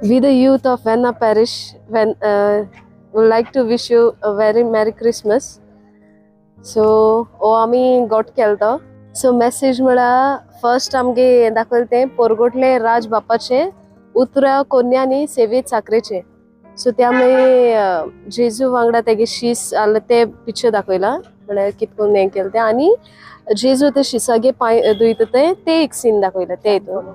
We the youth of Verna Parish when would like to wish you a very Merry Christmas. So हो आमी गोट केलो तो. So message म्हळ्यार first आमगे हें दाखयलें तें पोरगोटले राज बापाचें उतरां कोन्यांनी सेवेत साकरेचें. सो ते आमी जेजू वांगडा तेगे शीस आहले तें पिक्चर दाखयलां, म्हळ्यार कित करून हें केलें तें, आनी जेजू ते शिसागे पांय धुयता ते तें एक सीन दाखयलें ते हितून.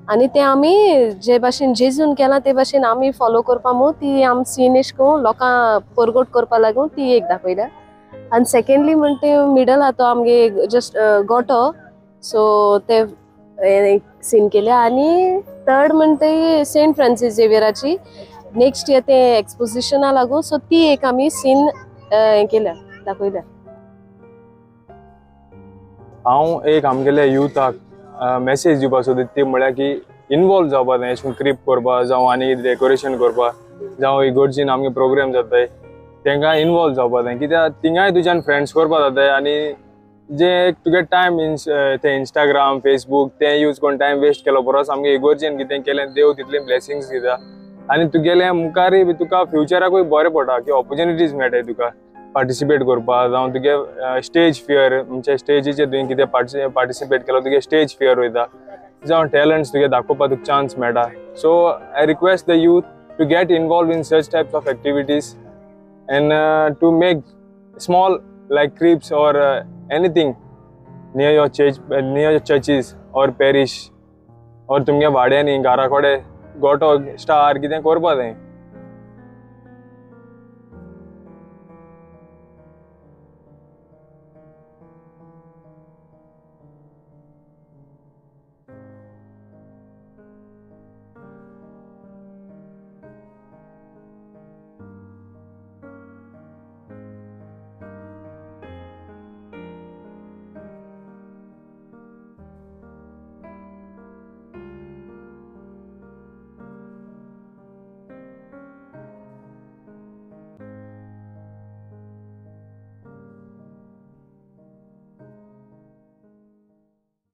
आनी ते आमी जे भाशेन जेजून केलां ते भाशेन आमी फॉलो करपा म्हूण ती आमी सीन एश करून लोकां परगट करपा लागून ती एक दाखयल्या. आनी सेकेंडली म्हणटा ते मिडल आहा तो आमगे जस्ट गोटो, सो ते एक सीन केल्या. आनी थर्ड म्हणटा सेंट फ्रांसीस झेवियराची नेक्स्ट इयर ते एक्सपोजिशना लागून, सो ती एक आमी सीन हें केल्या दाखयल्या. हांव एक आमगेल्या युथाक मॅसेज दिवपाक सोदता ती म्हळ्यार की इनवॉल्व जावपा जाय, अशें क्रिप करपा जावं आनी डेकोरेशन करपा जावं इगोर्जीन आमगे प्रोग्राम जाताय तेंकां इनवॉल्व जावपा जाय, कित्याक थिंगाय तुज्यान फ्रेंड्स करपा जाताय. आनी जे एक तुगे टायम ते इंस्टाग्राम फेसबूक ते यूज करून टायम वेस्ट केलो परस आमगे इगोर्जीन कितें केलें देव तितले ब्लेसिंग्स दिता आनी तुगेलें मुखारय बी तुका फ्युचराकूय बरें पडटा की ऑपोर्चुनिटीज मेळटाय तुका पार्टिसिपेट करपाक, जावं तुगे स्टेज फियर म्हणजे स्टेजीचेर तुवें कितें पार्टिसिपेट केलो तुगे स्टेज फियर वयता, जावं टॅलंट्स तुगे दाखोवपाक तुका चान्स मेळटा. So I request the youth to get involve in such types of activities and to make small like cribs or anything near your church, near your churches or parish or तुमगे वाड्यांनी घरा कडेन गोटो star कितें करपा जाय.